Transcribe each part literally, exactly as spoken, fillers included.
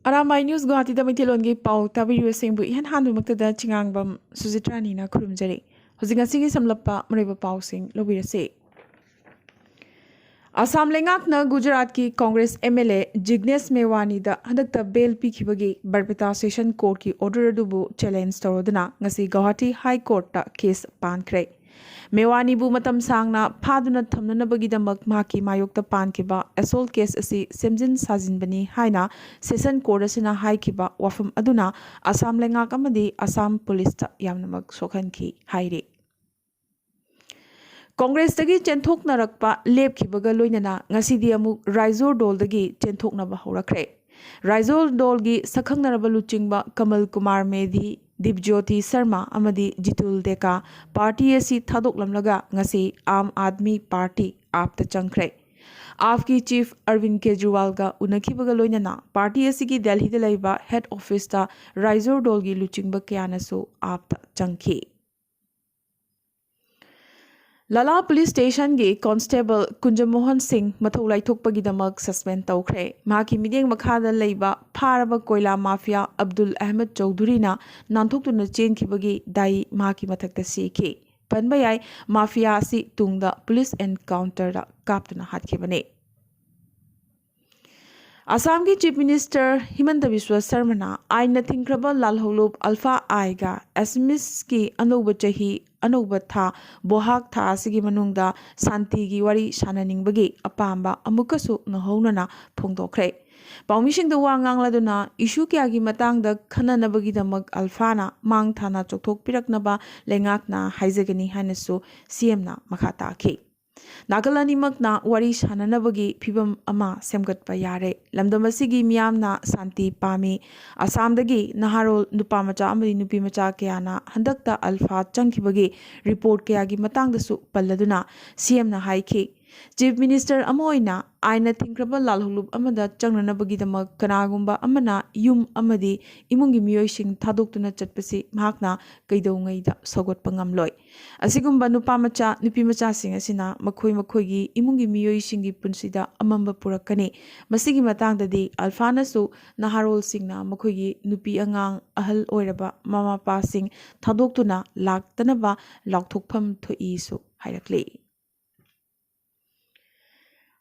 Arambai news ꯒꯨꯋꯥꯍꯥꯇꯤꯗ ꯃꯩꯇꯩꯂꯣꯟꯒꯤ ꯄꯥꯎ ꯇꯥꯕꯤꯔꯤꯕꯁꯤꯡꯕꯨ ꯏꯍꯥꯟ ꯍꯥꯟꯕꯃꯛꯇꯗ ꯆꯤꯉꯥꯡꯕꯝ ꯁꯨꯖꯤꯇ꯭ꯔꯥꯅꯤꯅ ꯈꯨꯔꯨꯝꯖꯔꯤ꯫ ꯍꯧꯖꯤꯛ ꯉꯁꯤꯒꯤ ꯁꯝꯂꯞꯄ ꯃꯔꯨꯑꯣꯏꯕ ꯄꯥꯎꯁꯤꯡ ꯂꯧꯕꯤꯔꯁꯤ꯫ ꯑꯁꯥꯝ ꯂꯩꯉꯥꯛꯅ ꯒꯨꯖꯔꯥꯠꯀꯤ ꯀꯣꯡꯒ꯭ꯔꯦꯁ ꯑꯦꯝ ꯑꯦꯜ ꯑꯦ ꯖꯤꯒꯅꯦꯁ ꯃꯦꯋꯥꯅꯤꯗ ꯍꯟꯗꯛꯇ ꯕꯦꯜ ꯄꯤꯈꯤꯕꯒꯤ ꯕꯔꯄꯦꯇꯥ ꯁꯦꯁꯟ ꯀꯣꯔꯠꯀꯤ ꯑꯣꯔꯗꯔ ꯑꯗꯨꯕꯨ ꯆꯦꯂꯦꯟꯖ ꯇꯧꯔꯗꯨꯅ ꯉꯁꯤ ꯒꯧꯍꯥꯇꯤ ꯍꯥꯏ ꯀꯣꯔꯠꯇ ꯀꯦꯁ ꯄꯥꯟꯈ꯭ꯔꯦ꯫ ꯃꯦꯋꯥꯅꯤꯕꯨ ꯃꯇꯝ ꯁꯥꯡꯅ ꯐꯥꯗꯨꯅ ꯊꯝꯅꯅꯕꯒꯤꯗꯃꯛ ꯃꯍꯥꯛꯀꯤ ꯃꯥꯌꯣꯛꯇ ꯄꯥꯟꯈꯤꯕ ꯑꯦꯁꯣꯜ ꯀꯦꯁ ꯑꯁꯤ ꯁꯦꯝꯖꯤꯟ ꯁꯥꯖꯤꯟꯕꯅꯤ ꯍꯥꯏꯅ ꯁꯦꯁꯟ ꯀꯣꯔꯠ ꯑꯁꯤꯅ ꯍꯥꯏꯈꯤꯕ ꯋꯥꯐꯝ ꯑꯗꯨꯅ ꯑꯁꯥꯝ ꯂꯩꯉꯥꯛ ꯑꯃꯗꯤ ꯑꯁꯥꯝ ꯄꯨꯂꯤꯁꯇ ꯌꯥꯝꯅꯃꯛ ꯁꯣꯛꯍꯟꯈꯤ ꯍꯥꯏꯔꯤ꯫ ꯀꯣꯡꯒ꯭ꯔꯦꯁꯇꯒꯤ ꯆꯦꯟꯊꯣꯛꯅꯔꯛꯄ ꯂꯦꯞꯈꯤꯕꯒ ꯂꯣꯏꯅꯅ ꯉꯁꯤꯗꯤ ꯑꯃꯨꯛ ꯔꯥꯏꯖꯣꯔ ꯗꯣꯜꯗꯒꯤ ꯆꯦꯟꯊꯣꯛꯅꯕ ꯍꯧꯔꯛꯈ꯭ꯔꯦ꯫ ꯔꯥꯏꯖꯣꯔ ꯗꯣꯜꯒꯤ ꯁꯛꯈꯪꯅꯔꯕ ꯂꯨꯆꯤꯡꯕ ꯀꯃꯜ ꯀꯨꯃꯥꯔ ꯃꯦꯙꯤ, ꯗꯤꯞꯖ꯭ꯌꯣꯇꯤ ꯁꯔꯃ ꯑꯃꯗꯤ ꯖꯤꯇꯨꯜ ꯗꯦꯀꯥ ꯄꯥꯔꯇꯤ ꯑꯁꯤ ꯊꯥꯗꯣꯛꯂꯝꯂꯒ ꯉꯁꯤ ꯑꯥꯝ ꯑꯥꯗꯃꯤ ꯄꯥꯔꯇꯤ, ꯑꯥꯞꯇ ꯆꯪꯈ꯭ꯔꯦ꯫ ꯑꯥꯞꯀꯤ ꯆꯤꯐ ꯑꯔꯕꯤꯟ ꯀꯦꯖ꯭ꯔꯤꯋꯥꯜꯒ ꯎꯅꯈꯤꯕꯒ ꯂꯣꯏꯅꯅ ꯄꯥꯔꯇꯤ ꯑꯁꯤꯒꯤ ꯗꯦꯜꯍꯤꯗ ꯂꯩꯕ ꯍꯦꯗ ꯑꯣꯐꯤꯁꯇ ꯔꯥꯏꯖꯣꯔ ꯗꯣꯜꯒꯤ ꯂꯨꯆꯤꯡꯕ ꯀꯌꯥꯅꯁꯨ ꯑꯥꯞꯇ ꯆꯪꯈꯤ꯫ ꯂꯂꯥ ꯄꯨꯂꯤꯁ ꯁ꯭ꯇꯦꯁꯟꯒꯤ ꯀꯣꯟꯁꯇꯦꯕꯜ ꯀꯨꯟꯖꯃꯣꯍꯟ ꯁꯤꯡ ꯃꯊꯧ ꯂꯥꯏꯊꯣꯛꯄꯒꯤꯗꯃꯛ ꯁꯁꯄꯦꯟ ꯇꯧꯈ꯭ꯔꯦ꯫ ꯃꯍꯥꯛꯀꯤ ꯃꯤꯠꯌꯦꯡ ꯃꯈꯥꯗ ꯂꯩꯕ ꯐꯥꯔꯕ ꯀꯣꯏꯂꯥ ꯃꯥꯐꯤꯌꯥ ꯑꯕꯗꯨꯜ ꯑꯍꯃꯗ ꯆꯧꯙꯨꯔꯤꯅ ꯅꯥꯟꯊꯣꯛꯇꯨꯅ ꯆꯦꯟꯈꯤꯕꯒꯤ ꯗꯥꯏ ꯃꯍꯥꯛꯀꯤ ꯃꯊꯛꯇ ꯁꯤꯈꯤ꯫ ꯄꯟꯕ ꯌꯥꯏ, ꯃꯥꯐꯤꯌꯥ ꯑꯁꯤ ꯇꯨꯡꯗ ꯄꯨꯂꯤꯁ ꯑꯦꯟꯀꯥꯎꯟꯇꯔꯗ ꯀꯥꯞꯇꯨꯅ ꯍꯥꯠꯈꯤꯕꯅꯤ꯫ ꯑꯁꯥꯝꯒꯤ ꯆꯤꯐ ꯃꯤꯅꯤꯁꯇꯔ ꯍꯤꯃꯟꯇ ꯕꯤꯁ꯭ꯋ ꯁꯔꯃꯅ ꯑꯥꯏꯟꯅ ꯊꯤꯡꯈ꯭ꯔꯕ ꯂꯥꯜꯍꯧꯂꯨꯞ ꯑꯜꯐꯥ ꯑꯥꯏꯒ ꯑꯦꯁꯃꯤꯁꯀꯤ ꯑꯅꯧꯕ ꯆꯍꯤ, ꯑꯅꯧꯕ ꯊꯥ, ꯕꯣꯍꯥꯛ ꯊꯥ ꯑꯁꯤꯒꯤ ꯃꯅꯨꯡꯗ ꯁꯥꯟꯇꯤꯒꯤ ꯋꯥꯔꯤ ꯁꯥꯟꯅꯅꯤꯡꯕꯒꯤ ꯑꯄꯥꯝꯕ ꯑꯃꯨꯛꯀꯁꯨ ꯅꯧꯍꯧꯅꯅ ꯐꯣꯡꯗꯣꯛꯈ꯭ꯔꯦ꯫ ꯄꯥꯎꯃꯤꯁꯤꯡꯗ ꯋꯥ ꯉꯥꯡꯂꯗꯨꯅ ꯏꯁꯨ ꯀꯌꯥꯒꯤ ꯃꯇꯥꯡꯗ ꯈꯟꯅꯅꯕꯒꯤꯗꯃꯛ ꯑꯜꯐꯥꯅ ꯃꯥꯡ ꯊꯥꯅ ꯆꯥꯎꯊꯣꯛꯄꯤꯔꯛꯅꯕ ꯂꯩꯉꯥꯛꯅ ꯍꯥꯏꯖꯒꯅꯤ ꯍꯥꯏꯅꯁꯨ ꯁꯤ ꯑꯦꯝꯅ ꯃꯈꯥ ꯇꯥꯈꯤ꯫ ꯅꯥꯀꯜ ꯑꯅꯤꯃꯛꯅ ꯋꯥꯔꯤ ꯁꯥꯅꯅꯕꯒꯤ ꯐꯤꯚꯝ ꯑꯃ ꯁꯦꯝꯒꯠꯄ ꯌꯥꯔꯦ꯫ ꯂꯝꯗꯝ ꯑꯁꯤꯒꯤ ꯃꯤꯌꯥꯝꯅ ꯁꯥꯟꯇꯤ ꯄꯥꯝꯃꯤ꯫ ꯑꯁꯥꯝꯗꯒꯤ ꯅꯍꯥꯔꯣꯜ ꯅꯨꯄꯥ ꯃꯆꯥ ꯑꯃꯗꯤ ꯅꯨꯄꯤ ꯃꯆꯥ ꯀꯌꯥꯅ ꯍꯟꯗꯛꯇ ꯑꯜꯐꯥ ꯆꯪꯈꯤꯕꯒꯤ ꯔꯤꯄꯣꯔꯠ ꯀꯌꯥꯒꯤ ꯃꯇꯥꯡꯗꯁꯨ ꯄꯜꯂꯗꯨꯅ ꯁꯤ ꯑꯦꯝꯅ ꯍꯥꯏꯈꯤ, ꯆꯤꯐ ꯃꯤꯅꯤꯁꯇꯔ ꯑꯃ ꯑꯣꯏꯅ ꯑꯥꯏꯟꯅ ꯊꯤꯡꯈ꯭ꯔꯕ ꯂꯥꯜꯍꯧꯂꯨꯞ ꯑꯃꯗ ꯆꯪꯅꯅꯕꯒꯤꯗꯃꯛ ꯀꯅꯥꯒꯨꯝꯕ ꯑꯃꯅ ꯌꯨꯝ ꯑꯃꯗꯤ ꯏꯃꯨꯡꯒꯤ ꯃꯤꯑꯣꯏꯁꯤꯡ ꯊꯥꯗꯣꯛꯇꯨꯅ ꯆꯠꯄꯁꯤ ꯃꯍꯥꯛꯅ ꯀꯩꯗꯧꯉꯩꯗ ꯁꯧꯒꯠꯄ ꯉꯝꯂꯣꯏ꯫ ꯑꯁꯤꯒꯨꯝꯕ ꯅꯨꯄꯥ ꯃꯆꯥ, ꯅꯨꯄꯤ ꯃꯆꯥꯁꯤꯡ ꯑꯁꯤꯅ ꯃꯈꯣꯏ ꯃꯈꯣꯏꯒꯤ ꯏꯃꯨꯡꯒꯤ ꯃꯤꯑꯣꯏꯁꯤꯡꯒꯤ ꯄꯨꯟꯁꯤꯗ ꯑꯃꯝꯕ ꯄꯨꯔꯛꯀꯅꯤ꯫ ꯃꯁꯤꯒꯤ ꯃꯇꯥꯡꯗꯗꯤ ꯑꯜꯐꯥꯅꯁꯨ ꯅꯍꯥꯔꯣꯜꯁꯤꯡꯅ ꯃꯈꯣꯏꯒꯤ ꯅꯨꯄꯤ ꯑꯉꯥꯡ, ꯑꯍꯜ ꯑꯣꯏꯔꯕ ꯃꯃꯥ ꯃꯄꯥꯁꯤꯡ ꯊꯥꯗꯣꯛꯇꯨꯅ ꯂꯥꯛꯇꯅꯕ ꯂꯥꯎꯊꯣꯛꯐꯝ ꯊꯣꯛꯏꯁꯨ ꯍꯥꯏꯔꯛꯂꯤ꯫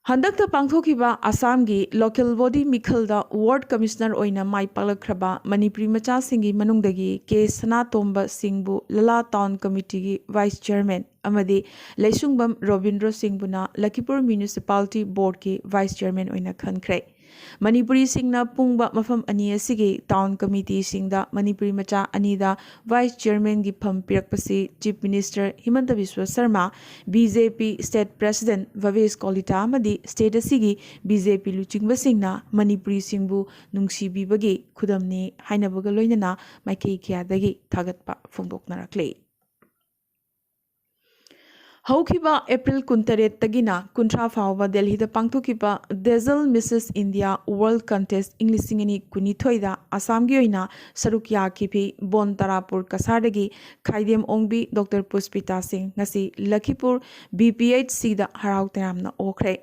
ꯍꯟꯗꯛꯇ ꯄꯥꯡꯊꯣꯛꯈꯤꯕ ꯑꯁꯥꯝꯒꯤ ꯂꯣꯀꯦꯜ ꯕꯣꯗꯤ ꯃꯤꯈꯜꯗ ꯋꯥꯔꯗ ꯀꯃꯤꯁꯅꯔ ꯑꯣꯏꯅ ꯃꯥꯏ ꯄꯥꯛꯂꯛꯈ꯭ꯔꯕ ꯃꯅꯤꯄꯨꯔꯤ ꯃꯆꯥꯁꯤꯡꯒꯤ ꯃꯅꯨꯡꯗꯒꯤ ꯀꯦ ꯁꯅꯥꯇꯣꯝꯕ ꯁꯤꯡꯕꯨ ꯂꯂꯥ ꯇꯥꯎꯟ ꯀꯃꯤꯇꯤꯒꯤ ꯚꯥꯏꯁ ꯆꯤꯌꯔꯃꯦꯟ ꯑꯃꯗꯤ ꯂꯩꯁꯨꯡꯕꯝ ꯔꯣꯕꯤꯟꯗ꯭ꯔꯣ ꯁꯤꯡꯕꯨꯅ ꯂꯈꯤꯄꯨꯔ ꯃ꯭ꯌꯨꯅꯤꯁꯤꯄꯥꯂꯤꯇꯤ ꯕꯣꯔꯗꯀꯤ ꯚꯥꯏꯁ ꯆꯤꯌꯔꯃꯦꯟ ꯑꯣꯏꯅ ꯈꯟꯈ꯭ꯔꯦ꯫ ꯃꯅꯤꯄꯨꯔꯤꯁꯤꯡꯅ ꯄꯨꯡꯕ ꯃꯐꯝ ꯑꯅꯤ ꯑꯁꯤꯒꯤ ꯇꯥꯎꯟ ꯀꯃꯤꯇꯤꯁꯤꯡꯗ ꯃꯅꯤꯄꯨꯔꯤ ꯃꯆꯥ ꯑꯅꯤꯗ ꯚꯥꯏꯁ ꯆꯤꯌꯔꯃꯦꯟꯒꯤ ꯐꯝ ꯄꯤꯔꯛꯄꯁꯤ chief minister Himanta Biswa Sarma, B J P state president Bhabesh Kalita ꯑꯃꯗꯤ ꯁ꯭ꯇꯦꯠ ꯑꯁꯤꯒꯤ ꯕꯤ ꯖꯦ ꯄꯤ ꯂꯨꯆꯤꯡꯕꯁꯤꯡꯅ ꯃꯅꯤꯄꯨꯔꯤꯁꯤꯡꯕꯨ ꯅꯨꯡꯁꯤꯕꯤꯕꯒꯤ ꯈꯨꯗꯝꯅꯤ ꯍꯥꯏꯅꯕꯒ ꯂꯣꯏꯅꯅ ꯃꯥꯏꯀꯩ ꯀꯌꯥꯗꯒꯤ ꯊꯥꯒꯠꯄ ꯐꯣꯡꯗꯣꯛꯅꯔꯛꯂꯤ꯫ ꯍꯧꯈꯤꯕ ꯑꯦꯄ꯭ꯔꯤꯜ ꯀꯨꯟꯇꯔꯦꯠꯇꯒꯤꯅ ꯀꯨꯟꯊ꯭ꯔꯥ ꯐꯥꯎꯕ ꯗꯦꯜꯍꯤꯗ ꯄꯥꯡꯊꯣꯛꯈꯤꯕ ꯗꯦꯖꯜ ꯃꯤꯁꯦꯁ ꯏꯟꯗꯤꯌꯥ ꯋꯥꯔꯜ ꯀꯟꯇꯦꯁ ꯏꯪ ꯂꯤꯁꯤꯡ ꯑꯅꯤ ꯀꯨꯟꯅꯤꯊꯣꯏꯗ ꯑꯁꯥꯝꯒꯤ ꯑꯣꯏꯅ ꯁꯔꯨꯛ ꯌꯥꯈꯤꯕꯤ ꯕꯣꯟ ꯇꯔꯥꯄꯨꯔ ꯀꯁꯥꯔꯗꯒꯤ ꯈꯥꯏꯗꯦꯝ ꯑꯣꯡꯕꯤ ꯗꯣꯛꯇꯔ ꯄꯨꯁꯄꯤꯇꯥ ꯁꯤꯡ ꯉꯁꯤ ꯂꯈꯤꯄꯨꯔ ꯕꯤ ꯄꯤ ꯑꯩꯆ ꯁꯤꯗ ꯍꯔꯥꯎ ꯇꯌꯥꯝꯅ ꯑꯣꯛꯈ꯭ꯔꯦ꯫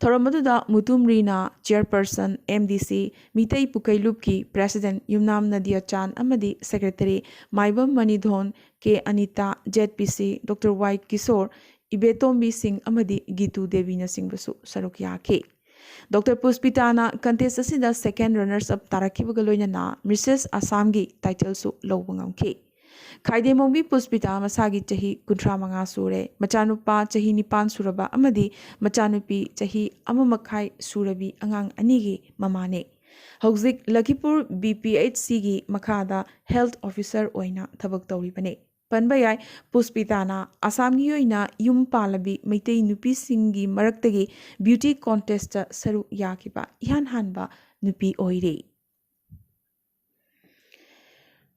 ꯊꯧꯔꯝ ꯑꯗꯨꯗ ꯃꯨꯇꯨꯝ ꯔꯤꯅꯥ, ꯆꯤꯌꯔꯄꯔꯁꯟ ꯑꯦꯝ ꯗꯤ ꯁꯤ ꯃꯤꯇꯩ ꯄꯨꯀꯩꯂꯨꯞꯀꯤ ꯄ꯭ꯔꯦꯁꯤꯗꯦꯟꯠ ꯌꯨꯝꯅꯥꯝ ꯅꯗꯤꯌꯥ ꯆꯥꯟ ꯑꯃꯗꯤ ꯁꯦꯀ꯭ꯔꯦꯇꯔꯤ ꯃꯥꯏꯕꯝ ꯃꯅꯤꯙꯣꯟ, ꯀꯦ ꯑꯅꯤꯇꯥ, ꯖꯦꯠ ꯄꯤ ꯁꯤ ꯗꯣꯛꯇꯔ ꯋꯥꯏ ꯀꯤꯁꯣꯔ, ꯏꯕꯦꯇꯣꯝꯕꯤ ꯁꯤꯡ ꯑꯃꯗꯤ ꯒꯤꯇꯨ ꯗꯦꯕꯤꯅꯆꯤꯡꯕꯁꯨ ꯁꯔꯨꯛ ꯌꯥꯈꯤ꯫ ꯗꯣꯛꯇꯔ ꯄꯨꯁꯄꯤꯇꯥꯅ ꯀꯟꯇꯦꯁ ꯑꯁꯤꯗ ꯁꯦꯀꯦꯟ ꯔꯅꯔꯁ ꯑꯞ ꯇꯥꯔꯛꯈꯤꯕꯒ ꯂꯣꯏꯅꯅ ꯃꯤꯁꯦꯁ ꯑꯁꯥꯝꯒꯤ ꯇꯥꯏꯇꯜꯁꯨ ꯂꯧꯕ ꯉꯝꯈꯤ꯫ ꯈꯥꯏꯗꯦꯝ ꯑꯣꯡꯕꯤ ꯄꯨꯁꯄꯤꯇꯥ ꯃꯁꯥꯒꯤ ꯆꯍꯤ ꯀꯨꯟꯊ꯭ꯔꯥ ꯃꯉꯥ ꯁꯨꯔꯦ꯫ ꯃꯆꯥꯅꯨꯄꯥ ꯆꯍꯤ ꯅꯤꯄꯥꯟ ꯁꯨꯔꯕ ꯑꯃꯗꯤ ꯃꯆꯥꯅꯨꯄꯤ ꯆꯍꯤ ꯑꯃ ꯃꯈꯥꯏ ꯁꯨꯔꯕꯤ ꯑꯉꯥꯡ ꯑꯅꯤꯒꯤ ꯃꯃꯥꯅꯤ꯫ ꯍꯧꯖꯤꯛ ꯂꯈꯤꯄꯨꯔ ꯕꯤ ꯄꯤ ꯑꯩꯆ ꯁꯤꯒꯤ ꯃꯈꯥꯗ ꯍꯦꯜꯊ ꯑꯣꯐꯤꯁꯔ ꯑꯣꯏꯅ ꯊꯕꯛ ꯇꯧꯔꯤꯕꯅꯤ꯫ ꯄꯟꯕ ꯌꯥꯏ, ꯄꯨꯁꯄꯤꯇꯥꯅ ꯑꯁꯥꯝꯒꯤ ꯑꯣꯏꯅ ꯌꯨꯝ ꯄꯥꯜꯂꯕꯤ ꯃꯩꯇꯩ ꯅꯨꯄꯤꯁꯤꯡꯒꯤ ꯃꯔꯛꯇꯒꯤ ꯕ꯭ꯌꯨꯇꯤ ꯀꯣꯟꯇꯦꯁꯇ ꯁꯔꯨꯛ ꯌꯥꯈꯤꯕ ꯏꯍꯥꯟ ꯍꯥꯟꯕ ꯅꯨꯄꯤ ꯑꯣꯏꯔꯤ꯫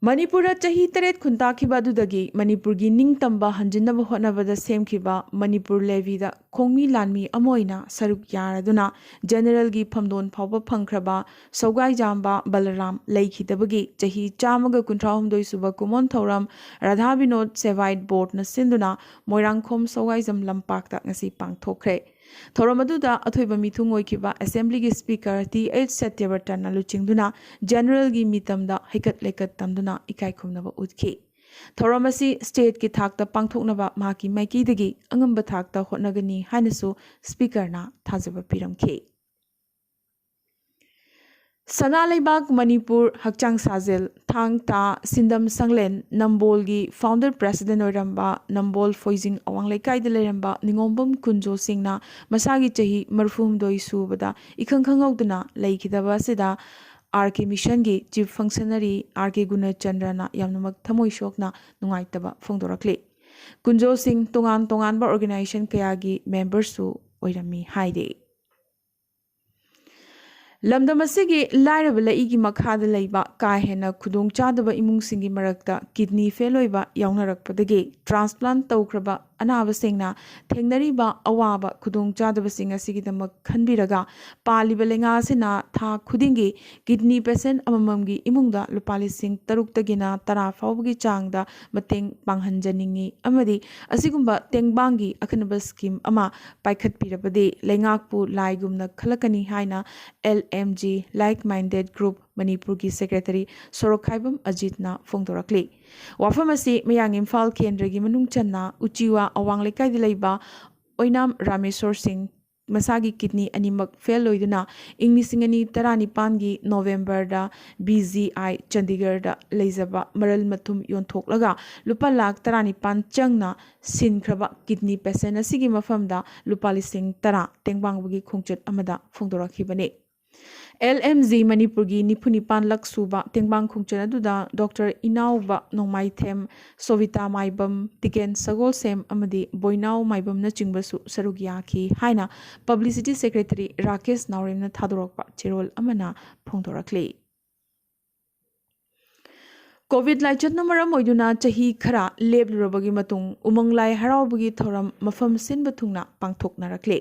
ꯃꯅꯤꯄꯨꯔꯗ ꯆꯍꯤ ꯇꯔꯦꯠ ꯈꯨꯟꯇꯥꯛꯈꯤꯕ ꯑꯗꯨꯗꯒꯤ ꯃꯅꯤꯄꯨꯔꯒꯤ ꯅꯤꯡꯇꯝꯕ ꯍꯟꯖꯤꯟꯅꯕ ꯍꯣꯠꯅꯕꯗ ꯁꯦꯝꯈꯤꯕ ꯃꯅꯤꯄꯨꯔ ꯂꯦꯚꯤꯗ ꯈꯣꯡꯃꯤ ꯂꯥꯟꯃꯤ ꯑꯃ ꯑꯣꯏꯅ ꯁꯔꯨꯛ ꯌꯥꯔꯗꯨꯅ ꯖꯦꯅꯦꯔꯦꯜꯒꯤ ꯐꯝꯗꯣꯟ ꯐꯥꯎꯕ ꯐꯪꯈ꯭ꯔꯕ ꯁꯧꯒꯥꯏꯖꯥꯝꯕ ꯕꯂꯔꯥꯝ ꯂꯩꯈꯤꯗꯕꯒꯤ ꯆꯍꯤ ꯆꯥꯝꯃꯒ ꯀꯨꯟꯊ꯭ꯔꯥ ꯍꯨꯝꯗꯣꯏ ꯁꯨꯕ ꯀꯨꯝꯑꯣꯟ ꯊꯧꯔꯝ ꯔꯥꯙꯥ ꯕꯤꯅꯣꯗ ꯁꯦꯚꯥꯏꯠ ꯕꯣꯔꯗꯅ ꯁꯤꯟꯗꯨꯅ ꯃꯣꯏꯔꯥꯡꯈꯣꯝ ꯁꯧꯒꯥꯏꯖꯝ ꯂꯝꯄꯥꯛꯇ ꯉꯁꯤ ꯄꯥꯡꯊꯣꯛꯈ꯭ꯔꯦ꯫ ꯊꯧꯔꯝ ꯑꯗꯨꯗ ꯑꯊꯣꯏꯕ ꯃꯤꯊꯨꯡ ꯑꯣꯏꯈꯤꯕ ꯑꯦꯁꯦꯝꯕ꯭ꯂꯤꯒꯤ ꯁ꯭ꯄꯤꯀꯔ ꯇꯤ ꯑꯩꯆ ꯁꯇ꯭ꯌꯕ꯭ꯔꯇꯅ ꯂꯨꯆꯤꯡꯗꯨꯅ ꯖꯦꯅꯦꯔꯦꯜꯒꯤ ꯃꯤꯇꯝꯗ ꯍꯩꯀꯠ ꯂꯩꯀꯠ ꯇꯝꯗꯨꯅ ꯏꯀꯥꯏ ꯈꯨꯝꯅꯕ ꯎꯠꯈꯤ꯫ ꯊꯧꯔꯝ ꯑꯁꯤ ꯁ꯭ꯇꯦꯠꯀꯤ ꯊꯥꯛꯇ ꯄꯥꯡꯊꯣꯛꯅꯕ ꯃꯍꯥꯛꯀꯤ ꯃꯥꯏꯀꯩꯗꯒꯤ ꯑꯉꯝꯕ ꯊꯥꯛꯇ ꯍꯣꯠꯅꯒꯅꯤ ꯍꯥꯏꯅꯁꯨ ꯁ꯭ꯄꯤꯀꯔꯅ ꯊꯥꯖꯕ ꯄꯤꯔꯝꯈꯤ꯫ ꯁꯅꯥ ꯂꯩꯕꯥꯛ ꯃꯅꯤꯄꯨꯔ ꯍꯛꯆꯥꯡ ꯁꯥꯖꯦꯜ ꯊꯥꯡ ꯇꯥ ꯁꯤꯟꯗꯝ ꯁꯪꯂꯦꯟ ꯅꯝꯕꯣꯜꯒꯤ ꯐꯥꯎꯟꯗꯔ ꯄ꯭ꯔꯦꯁꯤꯗꯦꯟ ꯑꯣꯏꯔꯝꯕ ꯅꯝꯕꯣꯜ ꯐꯣꯏꯖꯤꯡ ꯑꯋꯥꯡ ꯂꯩꯀꯥꯏꯗ ꯂꯩꯔꯝꯕ ꯅꯤꯉꯣꯝꯕꯝ ꯀꯨꯟꯖꯣ ꯁꯤꯡꯅ ꯃꯁꯥꯒꯤ ꯆꯍꯤ ꯃꯔꯤꯐꯨ ꯍꯨꯝꯗꯣꯏ ꯁꯨꯕꯗ ꯏꯈꯪ ꯈꯪꯍꯧꯗꯅ ꯂꯩꯈꯤꯗꯕ ꯑꯁꯤꯗ ꯑꯥꯔ ꯀꯦ ꯃꯤꯁꯟꯒꯤ ꯆꯤꯐ ꯐꯪꯁꯅꯔꯤ ꯑꯥꯔ ꯀꯦ ꯒꯨꯅꯆꯟꯗ꯭ꯔꯅ ꯌꯥꯝꯅꯃꯛ ꯊꯃꯣꯏ ꯁꯣꯛꯅ ꯅꯨꯡꯉꯥꯏꯇꯕ ꯐꯣꯡꯗꯣꯔꯛꯂꯤ꯫ ꯀꯨꯟꯖꯣ ꯁꯤꯡ ꯇꯣꯉꯥꯟ ꯇꯣꯉꯥꯟꯕ ꯑꯣꯔꯒꯅꯥꯏꯖꯦꯁꯟ ꯀꯌꯥꯒꯤ ꯃꯦꯝꯕꯔꯁꯨ ꯑꯣꯏꯔꯝꯃꯤ ꯍꯥꯏꯔꯤ꯫ ꯂꯝꯗꯝ ꯑꯁꯤꯒꯤ ꯂꯥꯏꯔꯕ ꯂꯛꯏꯒꯤ ꯃꯈꯥꯗ ꯂꯩꯕ ꯀꯥ ꯍꯦꯟꯅ ꯈꯨꯗꯣꯡꯆꯥꯗꯕ ꯏꯃꯨꯡꯁꯤꯡꯒꯤ ꯃꯔꯛꯇ ꯀꯤꯗꯅꯤ ꯐꯦꯜ ꯑꯣꯏꯕ ꯌꯥꯎꯅꯔꯛꯄꯗꯒꯤ ꯇ꯭ꯔꯥꯟꯁꯄ꯭ꯂꯥꯟꯠ ꯇꯧꯈ꯭ꯔꯕ ꯑꯅꯥꯕꯁꯤꯡꯅ ꯊꯦꯡꯅꯔꯤꯕ ꯑꯋꯥꯕ ꯈꯨꯗꯣꯡꯆꯥꯗꯕꯁꯤꯡ ꯑꯁꯤꯒꯤꯗꯃꯛ ꯈꯟꯕꯤꯔꯒ ꯄꯥꯜꯂꯤꯕ ꯂꯩꯉꯥꯛ ꯑꯁꯤꯅ ꯊꯥ ꯈꯨꯗꯤꯡꯒꯤ ꯀꯤꯗꯅꯤ ꯄꯦꯁꯦꯟꯠ ꯑꯃꯃꯝꯒꯤ ꯏꯃꯨꯡꯗ ꯂꯨꯄꯥ ꯂꯤꯁꯤꯡ ꯇꯔꯨꯛꯇꯒꯤꯅ ꯇꯔꯥ ꯐꯥꯎꯕꯒꯤ ꯆꯥꯡꯗ ꯃꯇꯦꯡ ꯄꯥꯡꯍꯟꯖꯅꯤꯡꯏ ꯑꯃꯗꯤ ꯑꯁꯤꯒꯨꯝꯕ ꯇꯦꯡꯕꯥꯡꯒꯤ ꯑꯈꯟꯅꯕ ꯁ꯭ꯀꯤꯝ ꯑꯃ ꯄꯥꯏꯈꯠꯄꯤꯔꯕꯗꯤ ꯂꯩꯉꯥꯛꯄꯨ ꯂꯥꯏꯒꯨꯝꯅ ꯈꯜꯂꯛꯀꯅꯤ ꯍꯥꯏꯅ L M G Like Minded Group ꯃꯅꯤꯄꯨꯔꯒꯤ ꯁꯦꯀ꯭ꯔꯦꯇꯔꯤ ꯁꯣꯔꯣꯛꯈꯥꯏꯕꯝ ꯑꯖꯤꯠꯅ ꯐꯣꯡꯗꯣꯔꯛꯂꯤ꯫ ꯋꯥꯐꯝ ꯑꯁꯤ ꯃꯌꯥꯡ ꯏꯝꯐꯥꯜ ꯀꯦꯟꯗ꯭ꯔꯒꯤ ꯃꯅꯨꯡ ꯆꯟꯅ ꯎꯆꯤꯋꯥ ꯑꯋꯥꯡ ꯂꯩꯀꯥꯏꯗ ꯂꯩꯕ ꯑꯣꯏꯅꯥꯝ ꯔꯥꯃꯦꯁꯣꯔ ꯁꯤꯡ ꯃꯁꯥꯒꯤ ꯀꯤꯗꯅꯤ ꯑꯅꯤꯃꯛ ꯐꯦꯜ ꯑꯣꯏꯗꯨꯅ ꯏꯪ ꯂꯤꯁꯤꯡ ꯑꯅꯤ ꯇꯔꯥꯅꯤꯄꯥꯟꯒꯤ ꯅꯣꯕꯦꯝꯕꯔꯗ ꯕꯤ ꯖꯤ ꯑꯥꯏ ꯆꯟꯗꯤꯒꯔꯗ ꯂꯩꯖꯕ ꯃꯔꯜ ꯃꯊꯨꯝ ꯌꯣꯟꯊꯣꯛꯂꯒ ꯂꯨꯄꯥ ꯂꯥꯈ ꯇꯔꯥꯅꯤꯄꯥꯟ ꯆꯪꯅ ꯁꯤꯟꯈ꯭ꯔꯕ ꯀꯤꯗꯅꯤ ꯄꯦꯁꯦꯟꯠ ꯑꯁꯤꯒꯤ ꯃꯐꯝꯗ ꯂꯨꯄꯥ ꯂꯤꯁꯤꯡ ꯇꯔꯥ ꯇꯦꯡꯕꯥꯡꯕꯒꯤ ꯈꯣꯡꯆꯠ ꯑꯃꯗ ꯐꯣꯡꯗꯣꯔꯛꯈꯤꯕꯅꯤ꯫ ꯑꯦꯜ ꯑꯦꯝ ꯖꯤ ꯃꯅꯤꯄꯨꯔꯒꯤ ꯅꯤꯐꯨ ꯅꯤꯄꯥꯟ ꯂꯛ ꯁꯨꯕ ꯇꯦꯡꯕꯥꯡ ꯈꯣꯡꯆꯠ ꯑꯗꯨꯗ ꯗꯣꯛꯇꯔ ꯏꯅꯥꯎꯕ ꯅꯣꯡꯃꯥꯏꯊꯦꯝ, ꯁꯣꯚꯤꯇꯥ ꯃꯥꯏꯕꯝ, ꯇꯤꯀꯦꯟ ꯁꯒꯣꯜꯁꯦꯝ ꯑꯃꯗꯤ ꯕꯣꯏꯅꯥꯎ ꯃꯥꯏꯕꯝꯅꯆꯤꯡꯕꯁꯨ ꯁꯔꯨꯛ ꯌꯥꯈꯤ ꯍꯥꯏꯅ ꯄꯕ꯭ꯂꯤꯁꯤꯇꯤ ꯁꯦꯀ꯭ꯔꯦꯇꯔꯤ ꯔꯥꯀꯦꯁ ꯅꯥꯎꯔꯦꯝꯅ ꯊꯥꯗꯣꯔꯛꯄ ꯆꯦꯔꯣꯜ ꯑꯃꯅ ꯐꯣꯡꯗꯣꯔꯛꯂꯤ꯫ ꯀꯣꯚꯤꯗ ꯂꯥꯏꯆꯠꯅ ꯃꯔꯝ ꯑꯣꯏꯗꯨꯅ ꯆꯍꯤ ꯈꯔ ꯂꯦꯞꯂꯨꯔꯕꯒꯤ ꯃꯇꯨꯡ ꯎꯃꯪ ꯂꯥꯏ ꯍꯔꯥꯎꯕꯒꯤ ꯊꯧꯔꯝ ꯃꯐꯝ ꯁꯤꯟꯕ ꯊꯨꯡꯅ ꯄꯥꯡꯊꯣꯛꯅꯔꯛꯂꯦ꯫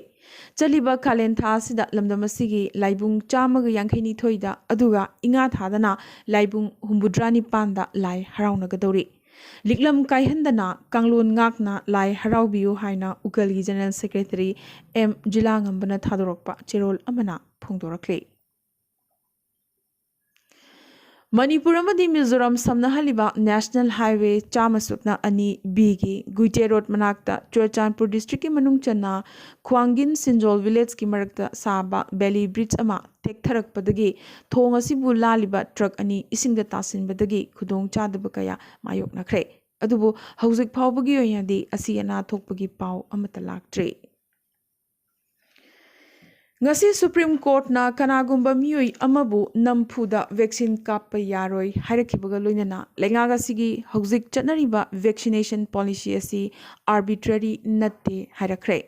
ꯆꯠꯂꯤꯕ ꯀꯥꯂꯦꯟ ꯊꯥ ꯑꯁꯤꯗ ꯂꯝꯗꯝ ꯑꯁꯤꯒꯤ ꯂꯥꯏꯕꯨꯡ ꯆꯥꯝꯃꯒ ꯌꯥꯡꯈꯩ ꯅꯤꯊꯣꯏꯗ, ꯑꯗꯨꯒ ꯏꯉꯥ ꯊꯥꯗꯅ ꯂꯥꯏꯕꯨꯡ ꯍꯨꯝꯐꯨꯇꯔꯥ ꯅꯤꯄꯥꯟꯗ ꯂꯥꯏ ꯍꯔꯥꯎꯅꯒꯗꯧꯔꯤ꯫ ꯂꯤꯛꯂꯝ ꯀꯥꯏꯍꯟꯗꯅ ꯀꯥꯡꯂꯣꯟ ꯉꯥꯛꯅ ꯂꯥꯏ ꯍꯔꯥꯎꯕꯤꯌꯨ ꯍꯥꯏꯅ ꯎꯀꯜꯒꯤ ꯖꯦꯅꯔꯦꯜ ꯁꯦꯀ꯭ꯔꯦꯇꯔꯤ ꯑꯦꯝ ꯖꯤꯂꯥꯉꯝꯕꯅ ꯊꯥꯗꯣꯔꯛꯄ ꯆꯦꯔꯣꯜ ꯑꯃꯅ ꯐꯣꯡꯗꯣꯔꯛꯂꯤ꯫ ꯃꯅꯤꯄꯨꯔ ꯑꯃꯗꯤ ꯃꯤꯖꯣꯔꯥꯝ ꯁꯝꯅꯍꯜꯂꯤꯕ ꯅꯦꯁꯅꯦꯜ ꯍꯥꯏꯋꯦ ꯆꯥꯝꯃ ꯁꯨꯞꯅ ꯑꯅꯤ ꯕꯤꯒꯤ ꯒꯨꯏꯇꯦ ꯔꯣꯗ ꯃꯅꯥꯛꯇ ꯆꯨꯔꯆꯥꯟꯄꯨꯔ ꯗꯤꯁꯇ꯭ꯔꯤꯛꯀꯤ ꯃꯅꯨꯡ ꯆꯟꯅ ꯈ꯭ꯋꯥꯡꯒꯤꯟ ꯁꯤꯟꯖꯣꯜ ꯚꯤꯂꯦꯖꯀꯤ ꯃꯔꯛꯇ ꯁꯥꯕ ꯕꯦꯂꯤ ꯕ꯭ꯔꯤꯖ ꯑꯃ ꯇꯦꯛꯊꯔꯛꯄꯗꯒꯤ ꯊꯣꯡ ꯑꯁꯤꯕꯨ ꯂꯥꯜꯂꯤꯕ ꯇ꯭ꯔꯛ ꯑꯅꯤ ꯏꯁꯤꯡꯗ ꯇꯥꯁꯤꯟꯕꯗꯒꯤ ꯈꯨꯗꯣꯡꯆꯥꯗꯕ ꯀꯌꯥ ꯃꯥꯌꯣꯛꯅꯈ꯭ꯔꯦ꯫ ꯑꯗꯨꯕꯨ ꯍꯧꯖꯤꯛ ꯐꯥꯎꯕꯒꯤ ꯑꯣꯏꯅꯗꯤ ꯑꯁꯤ ꯑꯅꯥ ꯊꯣꯛꯄꯒꯤ ꯄꯥꯎ ꯑꯃꯠꯇ ꯂꯥꯛꯇ꯭ꯔꯤ꯫ ꯉꯁꯤ ꯁꯨꯄ꯭ꯔꯤꯝ ꯀꯣꯔꯠꯅ ꯀꯅꯥꯒꯨꯝꯕ ꯃꯤꯑꯣꯏ ꯑꯃꯕꯨ ꯅꯝꯐꯨꯗ ꯚꯦꯛꯁꯤꯟ ꯀꯥꯞꯄ ꯌꯥꯔꯣꯏ ꯍꯥꯏꯔꯛꯈꯤꯕꯒ ꯂꯣꯏꯅꯅ ꯂꯩꯉꯥꯛ ꯑꯁꯤꯒꯤ ꯍꯧꯖꯤꯛ ꯆꯠꯅꯔꯤꯕ ꯚꯦꯛꯁꯤꯅꯦꯁꯟ ꯄꯣꯂꯤꯁꯤ ꯑꯁꯤ ꯑꯥꯔꯕꯤꯇ꯭ꯔꯦꯔꯤ ꯅꯠꯇꯦ ꯍꯥꯏꯔꯛꯈ꯭ꯔꯦ꯫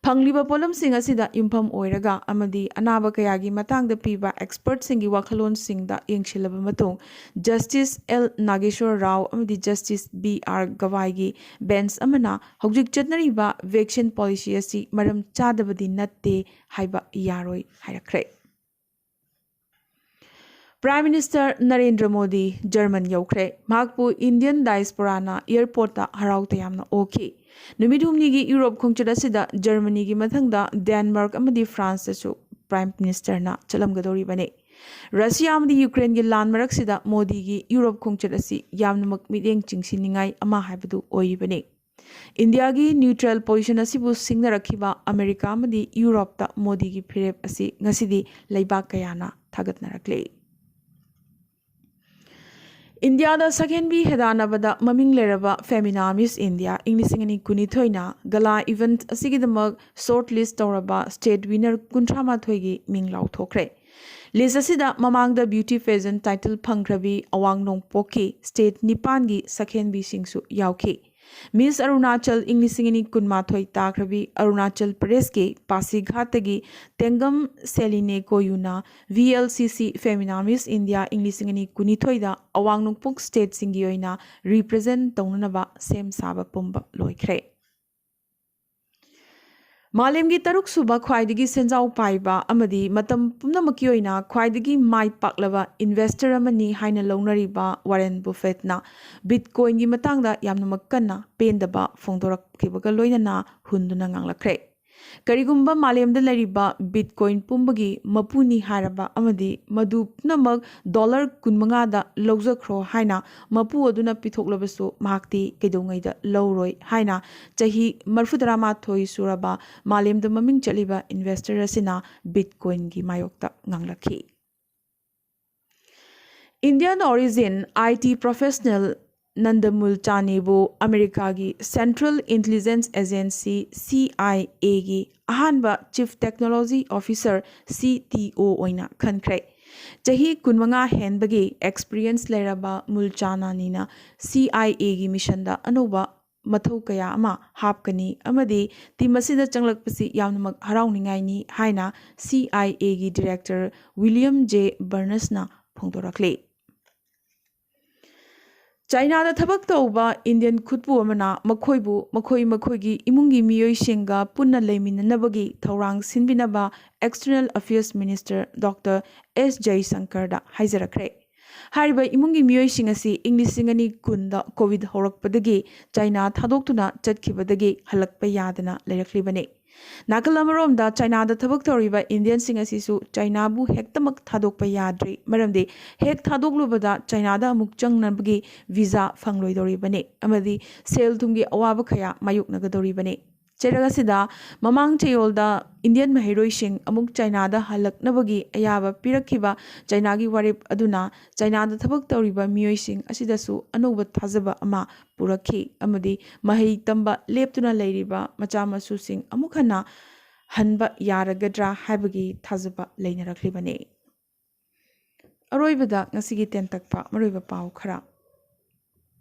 ꯐꯪꯂꯤꯕ ꯄꯣꯠꯂꯝꯁꯤꯡ ꯑꯁꯤꯗ ꯌꯨꯝꯐꯝ ꯑꯣꯏꯔꯒ ꯑꯃꯗꯤ ꯑꯅꯥꯕ ꯀꯌꯥꯒꯤ ꯃꯇꯥꯡꯗ ꯄꯤꯕ ꯑꯦꯛꯁꯄꯔꯠꯁꯤꯡꯒꯤ ꯋꯥꯈꯜꯂꯣꯟꯁꯤꯡꯗ ꯌꯦꯡꯁꯤꯜꯂꯕ ꯃꯇꯨꯡ, ꯖꯁꯇꯤꯁ ꯑꯦꯜ ꯅꯥꯒꯦꯁꯣꯔ ꯔꯥꯎ ꯑꯃꯗꯤ ꯖꯁꯇꯤꯁ ꯕꯤ ꯑꯥꯔ ꯒꯋꯥꯏꯒꯤ ꯕꯦꯟꯆ ꯑꯃꯅ ꯍꯧꯖꯤꯛ ꯆꯠꯅꯔꯤꯕ ꯚꯦꯛꯁꯤꯟ ꯄꯣꯂꯤꯁꯤ ꯑꯁꯤ ꯃꯔꯝ ꯆꯥꯗꯕꯗꯤ ꯅꯠꯇꯦ ꯍꯥꯏꯕ ꯌꯥꯔꯣꯏ ꯍꯥꯏꯔꯛꯈ꯭ꯔꯦ꯫ Prime minister Narendra Modi German ꯌꯧꯈ꯭ꯔꯦ꯫ ꯃꯍꯥꯛꯄꯨ ꯏꯟꯗꯤꯌꯟ ꯗꯥꯏꯁꯄꯣꯔꯥꯅ ꯑꯦꯌꯔꯄꯣꯔꯠꯇ ꯍꯔꯥꯎ ꯇꯌꯥꯝꯅ ꯑꯣꯛꯈꯤ꯫ ꯅꯨꯃꯤꯠ ꯍꯨꯝꯅꯤꯒꯤ ꯌꯨꯔꯣꯞ ꯈꯣꯡꯆꯠ ꯑꯁꯤꯗ ꯖꯔꯃꯅꯤꯒꯤ ꯃꯊꯪꯗ ꯗꯦꯟꯃꯥꯔꯛ ꯑꯃꯗꯤ ꯐ꯭ꯔꯥꯟꯁꯇꯁꯨ ꯄ꯭ꯔꯥꯏꯝ ꯃꯤꯅꯤꯁꯇꯔꯅ ꯆꯠꯂꯝꯒꯗꯧꯔꯤꯕꯅꯤ꯫ ꯔꯁꯤꯌꯥ ꯑꯃꯗꯤ ꯌꯨꯀ꯭ꯔꯦꯟꯒꯤ ꯂꯥꯟ ꯃꯔꯛꯁꯤꯗ ꯃꯣꯗꯤꯒꯤ ꯌꯨꯔꯣꯞ ꯈꯣꯡꯆꯠ ꯑꯁꯤ ꯌꯥꯝꯅꯃꯛ ꯃꯤꯠꯌꯦꯡ ꯆꯤꯡꯁꯤꯟꯅꯤꯡꯉꯥꯏ ꯑꯃ ꯍꯥꯏꯕꯗꯨ ꯑꯣꯏꯔꯤꯕꯅꯤ꯫ ꯏꯟꯗꯤꯌꯥꯒꯤ ꯅ꯭ꯌꯨꯇ꯭ꯔꯦꯜ ꯄꯣꯖꯤꯁꯟ ꯑꯁꯤꯕꯨ ꯁꯤꯡꯅꯔꯛꯈꯤꯕ ꯑꯃꯦꯔꯤꯀꯥ ꯑꯃꯗꯤ ꯌꯨꯔꯣꯞꯇ ꯃꯣꯗꯤꯒꯤ ꯐꯤꯔꯦꯞ ꯑꯁꯤ ꯉꯁꯤꯗꯤ ꯂꯩꯕꯥꯛ ꯀꯌꯥꯅ ꯊꯥꯒꯠꯅꯔꯛꯂꯤ꯫ ꯏꯟꯗꯤꯌꯥꯗ ꯁꯛꯍꯦꯟꯕꯤ ꯍꯦꯗꯥꯟꯅꯕꯗ ꯃꯃꯤꯡ ꯂꯩꯔꯕ ꯐꯦꯃꯤꯅꯥ ꯃꯤꯁ ꯏꯟꯗꯤꯌꯥ ꯏꯪ ꯂꯤꯁꯤꯡ ꯑꯅꯤ ꯀꯨꯟꯅꯤꯊꯣꯏꯅ ꯒꯂꯥ ꯏꯚꯦꯟꯠ ꯑꯁꯤꯒꯤꯗꯃꯛ ꯁꯣꯔꯠ ꯂꯤꯁ ꯇꯧꯔꯕ ꯁ꯭ꯇꯦꯠ ꯋꯤꯅꯔ ꯀꯨꯟꯊ꯭ꯔꯥ ꯃꯥꯊꯣꯏꯒꯤ ꯃꯤꯡ ꯂꯥꯎꯊꯣꯛꯈ꯭ꯔꯦ꯫ ꯂꯤꯁ ꯑꯁꯤꯗ ꯃꯃꯥꯡꯗ ꯕ꯭ꯌꯨꯇꯤ ꯄꯦꯖꯦꯟꯠ ꯇꯥꯏꯇꯜ ꯐꯪꯈ꯭ꯔꯕꯤ ꯑꯋꯥꯡ ꯅꯣꯡꯄꯣꯛꯀꯤ ꯁ꯭ꯇꯦꯠ ꯅꯤꯄꯥꯟꯒꯤ ꯁꯛꯍꯦꯟꯕꯤꯁꯤꯡꯁꯨ ꯌꯥꯎꯈꯤ꯫ Miss Arunachal ꯏꯪ ꯂꯤꯁꯤꯡ ꯑꯅꯤ ꯀꯨꯟꯃꯥꯊꯣꯏ ꯇꯥꯈ꯭ꯔꯕꯤ ꯑꯔꯨꯅꯥꯆꯜ ꯄ꯭ꯔꯗꯦꯁꯀꯤ ꯄꯥꯁꯤꯘꯥꯠꯇꯒꯤ ꯇꯦꯡꯒꯝ ꯁꯦꯂꯤꯅꯦ ꯀꯣꯌꯨꯅ V L C C Femina Miss India ꯏꯪ ꯂꯤꯁꯤꯡ ꯑꯅꯤ ꯀꯨꯟꯅꯤꯊꯣꯏꯗ ꯑꯋꯥꯡ ꯅꯣꯡꯄꯣꯛ ꯁ꯭ꯇꯦꯠꯁꯤꯡꯒꯤ ꯑꯣꯏꯅ ꯔꯤꯄ꯭ꯔꯖꯦꯟ ꯇꯧꯅꯅꯕ ꯁꯦꯝ ꯁꯥꯕ ꯄꯨꯝꯕ ꯂꯣꯏꯈ꯭ꯔꯦ꯫ ꯃꯥꯂꯦꯝꯒꯤ ꯇꯔꯨꯛꯁꯨꯕ ꯈ꯭ꯋꯥꯏꯗꯒꯤ ꯁꯦꯟꯖꯥꯎ ꯄꯥꯏꯕ ꯑꯃꯗꯤ ꯃꯇꯝ ꯄꯨꯝꯅꯃꯛꯀꯤ ꯑꯣꯏꯅ ꯈ꯭ꯋꯥꯏꯗꯒꯤ ꯃꯥꯏ ꯄꯥꯛꯂꯕ ꯏꯟꯚꯦꯁꯇꯔ ꯑꯃꯅꯤ ꯍꯥꯏꯅ ꯂꯧꯅꯔꯤꯕ ꯋꯥꯔꯦꯟ ꯕꯨꯐꯦꯠꯅ ꯕꯤꯠꯀꯣꯏꯟꯒꯤ ꯃꯇꯥꯡꯗ ꯌꯥꯝꯅꯃꯛ ꯀꯟꯅ ꯄꯦꯟꯗꯕ ꯐꯣꯡꯗꯣꯔꯛꯈꯤꯕꯒ ꯂꯣꯏꯅꯅ ꯍꯨꯟꯗꯨꯅ ꯉꯥꯡꯂꯛꯈ꯭ꯔꯦ꯫ ꯀꯔꯤꯒꯨꯝꯕ ꯃꯥꯂꯦꯝꯗ ꯂꯩꯔꯤꯕ ꯕꯤꯠꯀꯣꯏꯟ ꯄꯨꯝꯕꯒꯤ ꯃꯄꯨꯅꯤ ꯍꯥꯏꯔꯕ ꯑꯃꯗꯤ ꯃꯗꯨ ꯄꯨꯝꯅꯃꯛ ꯗꯣꯂꯔ ꯀꯨꯟꯃꯉꯥꯗ ꯂꯧꯖꯈ꯭ꯔꯣ ꯍꯥꯏꯅ ꯃꯄꯨ ꯑꯗꯨꯅ ꯄꯤꯊꯣꯛꯂꯕꯁꯨ ꯃꯍꯥꯛꯇꯤ ꯀꯩꯗꯧꯉꯩꯗ ꯂꯧꯔꯣꯏ ꯍꯥꯏꯅ ꯆꯍꯤ ꯃꯔꯤꯐꯨꯇꯔꯥꯃꯥꯊꯣꯏ ꯁꯨꯔꯕ ꯃꯥꯂꯦꯝꯗ ꯃꯃꯤꯡ ꯆꯠꯂꯤꯕ ꯏꯟꯚꯦꯁꯇꯔ ꯑꯁꯤꯅ ꯕꯤꯠꯀꯣꯏꯟꯒꯤ ꯃꯥꯌꯣꯛꯇ ꯉꯥꯡꯂꯛꯈꯤ꯫ Indian origin I T professional ꯅꯟꯗꯃꯨꯜ ꯆꯥꯅꯤꯕꯨ ꯑꯃꯦꯔꯤꯀꯥꯒꯤ Central Intelligence Agency C I A ꯒꯤ ꯑꯍꯥꯟꯕ Chief Technology Officer C T O ꯑꯣꯏꯅ ꯈꯟꯈ꯭ꯔꯦ꯫ ꯆꯍꯤ ꯀꯨꯟꯃꯉꯥ ꯍꯦꯟꯕꯒꯤ ꯑꯦꯛꯁꯄꯤꯔꯤꯌꯦꯟꯁ ꯂꯩꯔꯕ ꯃꯨꯜꯆꯥꯅꯥꯅꯤꯅ C I A ꯒꯤ ꯃꯤꯁꯟꯗ ꯑꯅꯧꯕ ꯃꯊꯧ ꯀꯌꯥ ꯑꯃ ꯍꯥꯞꯀꯅꯤ ꯑꯃꯗꯤ ꯇꯤꯝ ꯑꯁꯤꯗ ꯆꯪꯂꯛꯄꯁꯤ ꯌꯥꯝꯅꯃꯛ ꯍꯔꯥꯎꯅꯤꯡꯉꯥꯏꯅꯤ ꯍꯥꯏꯅ C I A ꯒꯤ ꯗꯤꯔꯦꯛꯇꯔ ꯋꯤꯂꯤꯌꯝ ꯖꯦ ꯕꯔꯅꯁꯅ ꯐꯣꯡꯗꯣꯔꯛꯂꯤ꯫ ꯆꯥꯏꯅꯥꯗ ꯊꯕꯛ ꯇꯧꯕ ꯏꯟꯗꯤꯌꯟ ꯈꯨꯠꯄꯨ ꯑꯃꯅ ꯃꯈꯣꯏꯕꯨ ꯃꯈꯣꯏ ꯃꯈꯣꯏꯒꯤ ꯏꯃꯨꯡꯒꯤ ꯃꯤꯑꯣꯏꯁꯤꯡꯒ ꯄꯨꯟꯅ ꯂꯩꯃꯤꯟꯅꯅꯕꯒꯤ ꯊꯧꯔꯥꯡ ꯁꯤꯟꯕꯤꯅꯕ External Affairs Minister Doctor S ꯖꯌꯁꯪꯀꯔꯗ ꯍꯥꯏꯖꯔꯛꯈ꯭ꯔꯦ꯫ ꯍꯥꯏꯔꯤꯕ ꯏꯃꯨꯡꯒꯤ ꯃꯤꯑꯣꯏꯁꯤꯡ ꯑꯁꯤ ꯏꯪ ꯂꯤꯁꯤꯡ ꯑꯅꯤ ꯀꯨꯟꯗ ꯀꯣꯚꯤꯗ ꯍꯧꯔꯛꯄꯗꯒꯤ ꯆꯥꯏꯅꯥ ꯊꯥꯗꯣꯛꯇꯨꯅ ꯆꯠꯈꯤꯕꯗꯒꯤ ꯍꯜꯂꯛꯄ ꯌꯥꯗꯅ ꯂꯩꯔꯛꯂꯤꯕꯅꯤ꯫ ꯅꯥꯀꯜ ꯑꯃꯔꯣꯝꯗ ꯆꯥꯏꯅꯥꯗ ꯊꯕꯛ ꯇꯧꯔꯤꯕ ꯏꯟꯗꯤꯌꯟꯁꯤꯡ ꯑꯁꯤꯁꯨ ꯆꯥꯏꯅꯥꯕꯨ ꯍꯦꯛꯇꯃꯛ ꯊꯥꯗꯣꯛꯄ ꯌꯥꯗ꯭ꯔꯤ, ꯃꯔꯝꯗꯤ ꯍꯦꯛ ꯊꯥꯗꯣꯛꯂꯨꯕꯗ ꯆꯥꯏꯅꯥꯗ ꯑꯃꯨꯛ ꯆꯪꯅꯕꯒꯤ ꯚꯤꯖꯥ ꯐꯪꯂꯣꯏꯗꯧꯔꯤꯕꯅꯤ ꯑꯃꯗꯤ ꯁꯦꯜ ꯊꯨꯝꯒꯤ ꯑꯋꯥꯕ ꯀꯌꯥ ꯃꯥꯌꯣꯛꯅꯒꯗꯧꯔꯤꯕꯅꯤ꯫ ꯆꯩꯔꯛ ꯑꯁꯤꯗ ꯃꯃꯥꯡ ꯆꯌꯣꯜꯗ ꯏꯟꯗꯤꯌꯟ ꯃꯍꯩꯔꯣꯏꯁꯤꯡ ꯑꯃꯨꯛ ꯆꯥꯏꯅꯥꯗ ꯍꯜꯂꯛꯅꯕꯒꯤ ꯑꯌꯥꯕ ꯄꯤꯔꯛꯈꯤꯕ ꯆꯥꯏꯅꯥꯒꯤ ꯋꯥꯔꯦꯞ ꯑꯗꯨꯅ ꯆꯥꯏꯅꯥꯗ ꯊꯕꯛ ꯇꯧꯔꯤꯕ ꯃꯤꯑꯣꯏꯁꯤꯡ ꯑꯁꯤꯗꯁꯨ ꯑꯅꯧꯕ ꯊꯥꯖꯕ ꯑꯃ ꯄꯨꯔꯛꯈꯤ ꯑꯃꯗꯤ ꯃꯍꯩ ꯇꯝꯕ ꯂꯦꯞꯇꯨꯅ ꯂꯩꯔꯤꯕ ꯃꯆꯥ ꯃꯁꯨꯁꯤꯡ ꯑꯃꯨꯛ ꯍꯟꯅ ꯍꯟꯕ ꯌꯥꯔꯒꯗ꯭ꯔꯥ ꯍꯥꯏꯕꯒꯤ ꯊꯥꯖꯕ ꯂꯩꯅꯔꯛꯂꯤꯕꯅꯤ꯫ ꯑꯔꯣꯏꯕꯗ ꯉꯁꯤꯒꯤ ꯇꯦꯟꯇꯛꯄ ꯃꯔꯨꯑꯣꯏꯕ ꯄꯥꯎ ꯈꯔ꯫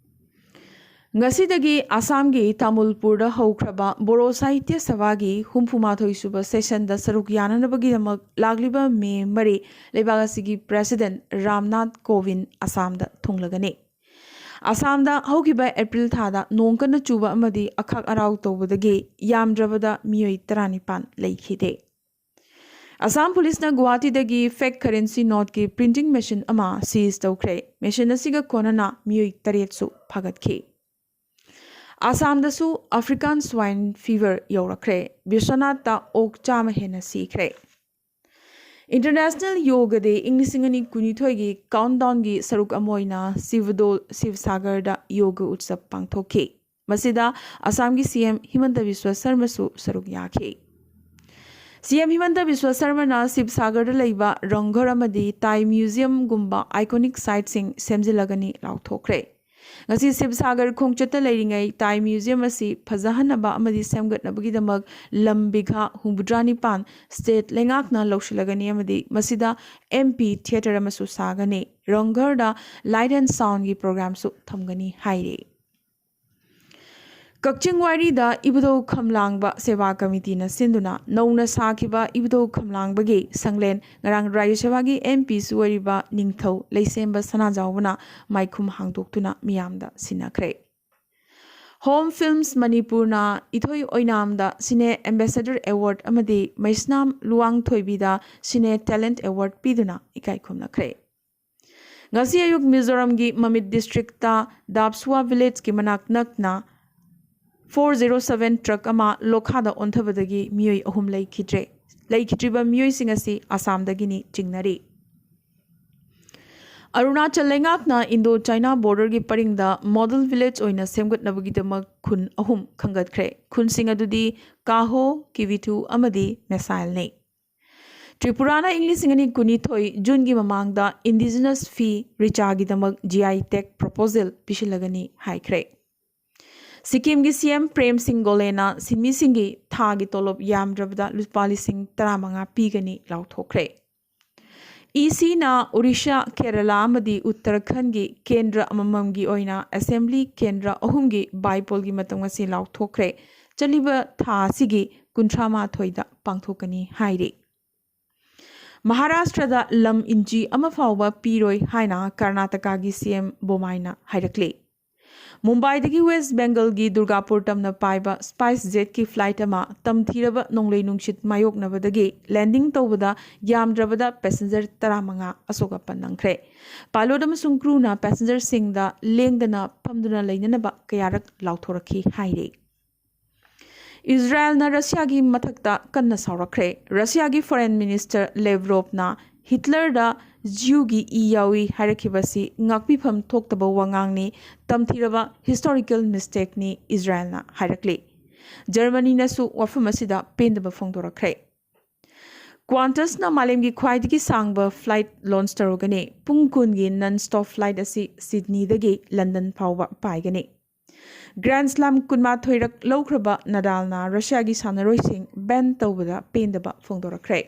ꯉꯁꯤꯗꯒꯤ ꯑꯁꯥꯝꯒꯤ ꯇꯥꯃꯨꯜꯄꯨꯔꯗ ꯍꯧꯈ꯭ꯔꯕ ꯕꯣꯔꯣ ꯁꯥꯍꯤꯇ꯭ꯌ ꯁꯚꯥꯒꯤ ꯍꯨꯝꯐꯨꯃꯥꯊꯣꯏ ꯁꯨꯕ ꯁꯦꯁꯟꯗ ꯁꯔꯨꯛ ꯌꯥꯅꯅꯕꯒꯤꯗꯃꯛ ꯂꯥꯛꯂꯤꯕ ꯃꯦ ꯃꯔꯤ ꯂꯩꯕꯥꯛ ꯑꯁꯤꯒꯤ ꯄ꯭ꯔꯦꯁꯤꯗꯦꯟꯠ ꯔꯥꯝꯅꯥꯊ ꯀꯣꯕꯤꯟꯗ ꯑꯁꯥꯝꯗ ꯊꯨꯡꯂꯒꯅꯤ꯫ ꯑꯁꯥꯝꯗ ꯍꯧꯈꯤꯕ ꯑꯦꯄ꯭ꯔꯤꯜ ꯊꯥꯗ ꯅꯣꯡ ꯀꯟꯅ ꯆꯨꯕ ꯑꯃꯗꯤ ꯑꯈꯥꯛ ꯑꯔꯥꯎ ꯇꯧꯕꯗꯒꯤ ꯌꯥꯝꯗ꯭ꯔꯕꯗ ꯃꯤꯑꯣꯏ ꯇꯔꯥꯅꯤꯄꯥꯟ ꯂꯩꯈꯤꯗꯦ꯫ ꯑꯁꯥꯝ ꯄꯨꯂꯤꯁꯅ ꯒꯨꯋꯥꯍꯥꯇꯤꯗꯒꯤ ꯐꯦꯛ ꯀꯔꯦꯟꯁꯤ ꯅꯣꯠꯀꯤ ꯄ꯭ꯔꯤꯟꯇꯤꯡ ꯃꯦꯁꯤꯟ ꯑꯃ ꯁꯤꯖ ꯇꯧꯈ꯭ꯔꯦ꯫ ꯃꯦꯁꯤꯟ ꯑꯁꯤꯒ ꯀꯣꯟꯅꯅ ꯃꯤꯑꯣꯏ ꯇꯔꯦꯠꯁꯨ ꯐꯥꯒꯠꯈꯤ꯫ ꯑꯁꯥꯝꯗꯁꯨ ꯑꯐ꯭ꯔꯤꯀꯥꯟ ꯁ꯭ꯋꯥꯏꯟ ꯐꯤꯚꯔ ꯌꯧꯔꯛꯈ꯭ꯔꯦ꯫ ꯕꯤꯁ꯭ꯋꯅꯥꯊꯇ ꯑꯣꯛ ꯆꯥꯝꯃ ꯍꯦꯟꯅ ꯁꯤꯈ꯭ꯔꯦ꯫ ꯏꯟꯇꯔꯅꯦꯁꯅꯦꯜ ꯌꯣꯒ ꯗꯦ ꯏꯪ ꯂꯤꯁꯤꯡ ꯑꯅꯤ ꯀꯨꯟꯅꯤꯊꯣꯏꯒꯤ ꯀꯥꯎꯟꯗꯥꯎꯟꯒꯤ ꯁꯔꯨꯛ ꯑꯃ ꯑꯣꯏꯅ ꯁꯤꯕꯗꯣꯜ ꯁꯤꯕꯁꯥꯒꯔꯗ ꯌꯣꯒ ꯎꯠꯁꯕ ꯄꯥꯡꯊꯣꯛꯈꯤ꯫ ꯃꯁꯤꯗ ꯑꯁꯥꯝꯒꯤ ꯁꯤ ꯑꯦꯝ ꯍꯤꯃꯟꯇ ꯕꯤꯁ꯭ꯋ ꯁꯔꯃꯁꯨ ꯁꯔꯨꯛ ꯌꯥꯈꯤ꯫ ꯁꯤ ꯑꯦꯝ ꯍꯤꯃꯟꯇ ꯕꯤꯁ꯭ꯋ ꯁꯔꯃꯅ ꯁꯤꯕꯁꯥꯒꯔꯗ ꯂꯩꯕ ꯔꯪꯘꯔ ꯑꯃꯗꯤ ꯇꯥꯏ ꯃ꯭ꯌꯨꯖꯤꯌꯝꯒꯨꯝꯕ ꯑꯥꯏꯀꯣꯅꯤꯛ ꯁꯥꯏꯠꯁꯤꯡ ꯁꯦꯝꯖꯤꯜꯂꯒꯅꯤ ꯂꯥꯎꯊꯣꯛꯈ꯭ꯔꯦ꯫ ꯉꯁꯤ ꯁꯤꯕꯁꯥꯒꯔ ꯈꯣꯡꯆꯠꯇ ꯂꯩꯔꯤꯉꯩ ꯇꯥꯏ ꯃ꯭ꯌꯨꯖꯤꯌꯝ ꯑꯁꯤ ꯐꯖꯍꯟꯅꯕ ꯑꯃꯗꯤ ꯁꯦꯝꯒꯠꯅꯕꯒꯤꯗꯃꯛ ꯂꯝ ꯕꯤꯘꯥ ꯍꯨꯝꯐꯨꯇꯔꯥ ꯅꯤꯄꯥꯟ ꯁ꯭ꯇꯦꯠ ꯂꯩꯉꯥꯛꯅ ꯂꯧꯁꯤꯜꯂꯒꯅꯤ ꯑꯃꯗꯤ ꯃꯁꯤꯗ ꯑꯦꯝ ꯄꯤ ꯊꯤꯌꯦꯇꯔ ꯑꯃꯁꯨ ꯁꯥꯒꯅꯤ꯫ ꯔꯪꯘꯔꯗ ꯂꯥꯏꯠ ꯑꯦꯟ ꯁꯥꯎꯟꯒꯤ ꯄ꯭ꯔꯣꯒ꯭ꯔꯥꯝꯁꯨ ꯊꯝꯒꯅꯤ ꯍꯥꯏꯔꯤ꯫ ꯀꯛꯆꯤꯡ ꯋꯥꯏꯔꯤꯗ ꯏꯕꯨꯙꯧ ꯈꯝꯂꯥꯡꯕ ꯁꯦꯕꯥ ꯀꯃꯤꯇꯤꯅ ꯁꯤꯟꯗꯨꯅ ꯅꯧꯅ ꯁꯥꯈꯤꯕ ꯏꯕꯨꯙꯧ ꯈꯝꯂꯥꯡꯕꯒꯤ ꯁꯪꯂꯦꯟ ꯉꯔꯥꯡ ꯔꯥꯖ꯭ꯌ ꯁꯚꯥꯒꯤ ꯑꯦꯝ ꯄꯤꯁꯨ ꯑꯣꯏꯔꯤꯕ ꯅꯤꯡꯊꯧ ꯂꯩꯁꯦꯝꯕ ꯁꯅꯥꯖꯥꯎꯕꯅ ꯃꯥꯏꯈꯨꯝ ꯍꯥꯡꯗꯣꯛꯇꯨꯅ ꯃꯤꯌꯥꯝꯗ ꯁꯤꯟꯅꯈ꯭ꯔꯦ꯫ ꯍꯣꯝ ꯐꯤꯜꯝꯁ ꯃꯅꯤꯄꯨꯔꯅ ꯏꯊꯣꯏ ꯑꯣꯏꯅꯥꯝꯗ ꯁꯤꯅꯦ ꯑꯦꯝꯕꯦꯁꯦꯗꯔ ꯑꯦꯋꯥꯔꯗ ꯑꯃꯗꯤ ꯃꯩꯁꯅꯥꯝ ꯂꯨꯋꯥꯡꯊꯣꯏꯕꯤꯗ ꯁꯤꯅꯦ ꯇꯦꯂꯦꯟꯠ ꯑꯦꯋꯥꯔꯗ ꯄꯤꯗꯨꯅ ꯏꯀꯥꯏ ꯈꯨꯝꯅꯈ꯭ꯔꯦ꯫ ꯉꯁꯤ ꯑꯌꯨꯛ ꯃꯤꯖꯣꯔꯥꯝꯒꯤ ꯃꯃꯤꯠ ꯗꯤꯁꯇ꯭ꯔꯤꯛꯇ ꯗꯥꯞꯁꯨꯋꯥ ꯚꯤꯂꯦꯖꯀꯤ ꯃꯅꯥꯛ ꯅꯛꯅ ꯐꯣꯔ ꯖꯦꯔꯣ ꯁꯚꯦꯟ ꯇ꯭ꯔꯛ ꯑꯃ ꯂꯣꯈꯥꯗ ꯑꯣꯟꯊꯕꯗꯒꯤ ꯃꯤꯑꯣꯏ ꯑꯍꯨꯝ ꯂꯩꯈꯤꯗ꯭ꯔꯦ꯫ ꯂꯩꯈꯤꯗ꯭ꯔꯤꯕ ꯃꯤꯑꯣꯏꯁꯤꯡ ꯑꯁꯤ ꯑꯁꯥꯝꯗꯒꯤꯅꯤ ꯆꯤꯡꯅꯔꯤ꯫ ꯑꯔꯨꯅꯥꯆꯜ ꯂꯩꯉꯥꯛꯅ ꯏꯟꯗꯣ ꯆꯥꯏꯅꯥ ꯕꯣꯔꯗꯔꯒꯤ ꯄꯔꯤꯡꯗ ꯃꯣꯗꯦꯜ ꯚꯤꯂꯦꯖ ꯑꯣꯏꯅ ꯁꯦꯝꯒꯠꯅꯕꯒꯤꯗꯃꯛ ꯈꯨꯟ ꯑꯍꯨꯝ ꯈꯟꯒꯠꯈ꯭ꯔꯦ꯫ ꯈꯨꯟꯁꯤꯡ ꯑꯗꯨꯗꯤ ꯀꯥꯍꯣ, ꯀꯤꯕꯤꯊꯨ ꯑꯃꯗꯤ ꯃꯦꯁꯥꯏꯜꯅꯤ꯫ ꯇ꯭ꯔꯤꯄꯨꯔꯥꯅ ꯏꯪ ꯂꯤꯁꯤꯡ ꯑꯅꯤ ꯀꯨꯟꯅꯤꯊꯣꯏ ꯖꯨꯟꯒꯤ ꯃꯃꯥꯡꯗ ꯏꯟꯗꯤꯖꯤꯅꯁ ꯐꯤ ꯔꯤꯆꯥꯒꯤꯗꯃꯛ ꯖꯤ ꯑꯥꯏ ꯇꯦꯒ ꯄ꯭ꯔꯣꯄꯣꯖꯦꯜ ꯄꯤꯁꯤꯜꯂꯒꯅꯤ ꯍꯥꯏꯈ꯭ꯔꯦ꯫ ꯁꯤꯛꯀꯤꯝꯒꯤ ꯁꯤ ꯑꯦꯝ ꯄ꯭ꯔꯦꯝ ꯁꯤꯡ ꯒꯣꯂꯦꯅ ꯁꯤꯟꯃꯤꯁꯤꯡꯒꯤ ꯊꯥꯒꯤ ꯇꯣꯂꯣꯞ ꯌꯥꯝꯗ꯭ꯔꯕꯗ ꯂꯨꯄꯥ ꯂꯤꯁꯤꯡ ꯇꯔꯥꯃꯉꯥ ꯄꯤꯒꯅꯤ ꯂꯥꯎꯊꯣꯛꯈ꯭ꯔꯦ꯫ ꯏ ꯁꯤꯅ ꯑꯣꯔꯤꯁꯥ, ꯀꯦꯔꯂꯥ ꯑꯃꯗꯤ ꯎꯠꯇꯔꯥꯈꯟꯒꯤ ꯀꯦꯟꯗ꯭ꯔ ꯑꯃꯃꯝꯒꯤ ꯑꯣꯏꯅ ꯑꯦꯁꯦꯝꯕ꯭ꯂꯤ ꯀꯦꯟꯗ꯭ꯔ ꯑꯍꯨꯝꯒꯤ ꯕꯥꯏꯄꯣꯜꯒꯤ ꯃꯇꯝ ꯑꯁꯤ ꯂꯥꯎꯊꯣꯛꯈ꯭ꯔꯦ꯫ ꯆꯠꯂꯤꯕ ꯊꯥ ꯑꯁꯤꯒꯤ ꯀꯨꯟꯊ꯭ꯔꯥ ꯃꯥꯊꯣꯏꯗ ꯄꯥꯡꯊꯣꯛꯀꯅꯤ ꯍꯥꯏꯔꯤ꯫ ꯃꯍꯥꯔꯥꯁꯇ꯭ꯔꯗ ꯂꯝ ꯏꯟꯆꯤ ꯑꯃ ꯐꯥꯎꯕ ꯄꯤꯔꯣꯏ ꯍꯥꯏꯅ ꯀꯔꯅꯥꯇꯀꯥꯒꯤ ꯁꯤ ꯑꯦꯝ ꯕꯣꯃꯥꯏꯅ ꯍꯥꯏꯔꯛꯂꯤ꯫ ꯃꯨꯝꯕꯥꯏꯗꯒꯤ ꯋꯦꯁ ꯕꯦꯡꯒꯜꯒꯤ ꯗꯨꯔꯒꯥꯄꯨꯔ ꯇꯝꯅ ꯄꯥꯏꯕ ꯁ꯭ꯄꯥꯏꯁ ꯖꯦꯠꯀꯤ ꯐ꯭ꯂꯥꯏꯠ ꯑꯃ ꯇꯝꯊꯤꯔꯕ ꯅꯣꯡꯂꯩ ꯅꯨꯡꯁꯤꯠ ꯃꯥꯌꯣꯛꯅꯕꯗꯒꯤ ꯂꯦꯟꯗꯤꯡ ꯇꯧꯕꯗ ꯌꯥꯝꯗ꯭ꯔꯕꯗ ꯄꯦꯁꯦꯟꯖꯔ ꯇꯔꯥꯃꯉꯥ ꯑꯁꯣꯛ ꯑꯄꯟ ꯅꯪꯈ꯭ꯔꯦ꯫ ꯄꯥꯏꯂꯣꯠ ꯑꯃꯁꯨꯡ ꯀ꯭ꯔꯨꯅ ꯄꯦꯁꯦꯟꯖꯔꯁꯤꯡꯗ ꯂꯦꯡꯗꯅ ꯐꯝꯗꯨꯅ ꯂꯩꯅꯅꯕ ꯀꯌꯥꯔꯛ ꯂꯥꯎꯊꯣꯔꯛꯈꯤ ꯍꯥꯏꯔꯤ꯫ ꯏꯖꯔꯥꯌꯦꯜꯅ ꯔꯁꯤꯌꯥꯒꯤ ꯃꯊꯛꯇ ꯀꯟꯅ ꯁꯥꯎꯔꯛꯈ꯭ꯔꯦ꯫ ꯔꯁꯤꯌꯥꯒꯤ ꯐꯣꯔꯦꯟ ꯃꯤꯅꯤꯁꯇꯔ ꯂꯦꯚ꯭ꯔꯣꯚꯅ ꯍꯤꯠꯂꯔꯗ ꯖ꯭ꯌꯨꯒꯤ ꯏ ꯌꯥꯎꯏ ꯍꯥꯏꯔꯛꯈꯤꯕꯁꯤ ꯉꯥꯛꯄꯤꯐꯝ ꯊꯣꯛꯇꯕ ꯋꯥꯉꯥꯡꯅꯤ, ꯇꯝꯊꯤꯔꯕ ꯍꯤꯁꯇꯣꯔꯤꯀꯦꯜ ꯃꯤꯁꯇꯦꯛꯅꯤ, ꯏꯖꯔꯥꯌꯦꯜꯅ ꯍꯥꯏꯔꯛꯂꯤ꯫ ꯖꯔꯃꯅꯤꯅꯁꯨ ꯋꯥꯐꯝ ꯑꯁꯤꯗ ꯄꯦꯟꯗꯕ ꯐꯣꯡꯗꯣꯔꯛꯈ꯭ꯔꯦ꯫ ꯀ꯭ꯋꯥꯟꯇꯁꯅ ꯃꯥꯂꯦꯝꯒꯤ ꯈ꯭ꯋꯥꯏꯗꯒꯤ ꯁꯥꯡꯕ ꯐ꯭ꯂꯥꯏꯠ ꯂꯣꯟꯆ ꯇꯧꯔꯒꯅꯤ꯫ ꯄꯨꯡ ꯀꯨꯟꯒꯤ ꯅꯟ ꯁ꯭ꯇꯣꯞ ꯐ꯭ꯂꯥꯏꯠ ꯑꯁꯤ ꯁꯤꯗꯅꯤꯗꯒꯤ ꯂꯟꯗꯟ ꯐꯥꯎꯕ ꯄꯥꯏꯒꯅꯤ꯫ ꯒ꯭ꯔꯥꯟ ꯁ꯭ꯂꯥꯝ ꯀꯨꯟꯃꯥꯊꯣꯏꯔꯛ ꯂꯧꯈ꯭ꯔꯕ ꯅꯗꯥꯜꯅ ꯔꯁꯤꯌꯥꯒꯤ ꯁꯥꯟꯅꯔꯣꯏꯁꯤꯡ ꯕꯦꯟ ꯇꯧꯕꯗ ꯄꯦꯟꯗꯕ ꯐꯣꯡꯗꯣꯔꯛꯈ꯭ꯔꯦ꯫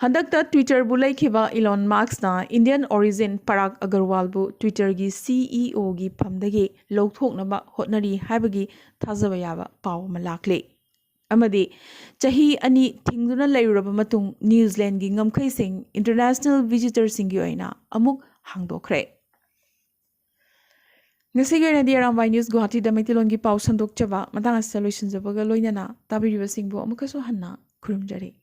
ꯍꯟꯗꯛꯇ ꯇ꯭ꯋꯤꯇꯔꯕꯨ ꯂꯩꯈꯤꯕ ꯏꯂꯣꯟ ꯃꯥꯛꯁꯅ ꯏꯟꯗꯤꯌꯟ ꯑꯣꯔꯤꯖꯤꯟ ꯄꯔꯥꯒ ꯑꯒꯔꯋꯥꯜꯕꯨ ꯇ꯭ꯋꯤꯇꯔꯒꯤ ꯁꯤ ꯏ ꯑꯣꯒꯤ ꯐꯝꯗꯒꯤ ꯂꯧꯊꯣꯛꯅꯕ ꯍꯣꯠꯅꯔꯤ ꯍꯥꯏꯕꯒꯤ ꯊꯥꯖꯕ ꯌꯥꯕ ꯄꯥꯎ ꯑꯃ ꯂꯥꯛꯂꯤ꯫ ꯑꯃꯗꯤ ꯆꯍꯤ ꯑꯅꯤ ꯊꯤꯡꯗꯨꯅ ꯂꯩꯔꯨꯔꯕ ꯃꯇꯨꯡ ꯅ꯭ꯌꯨꯖꯤꯂꯦꯟꯒꯤ ꯉꯝꯈꯩꯁꯤꯡ ꯏꯟꯇꯔꯅꯦꯁꯅꯦꯜ ꯚꯤꯖꯤꯇꯔꯁꯤꯡꯒꯤ ꯑꯣꯏꯅ ꯑꯃꯨꯛ ꯍꯥꯡꯗꯣꯛꯈ꯭ꯔꯦ꯫ ꯉꯁꯤꯒꯤ ꯑꯣꯏꯅꯗꯤ ꯑꯔꯥꯝꯕꯥꯏ ꯅ꯭ꯌꯨꯁ ꯒꯨꯋꯥꯍꯥꯇꯤꯗ ꯃꯩꯇꯩꯂꯣꯟꯒꯤ ꯄꯥꯎ ꯁꯟꯗꯣꯛꯆꯕ ꯃꯇꯥꯡ ꯑꯁꯤꯗ ꯂꯣꯏꯁꯤꯟꯖꯕꯒ ꯂꯣꯏꯅꯅ ꯇꯥꯕꯤꯔꯤꯕꯁꯤꯡꯕꯨ ꯑꯃꯨꯛꯀꯁꯨ ꯍꯟꯅ ꯈꯨꯔꯨꯝꯖꯔꯤ꯫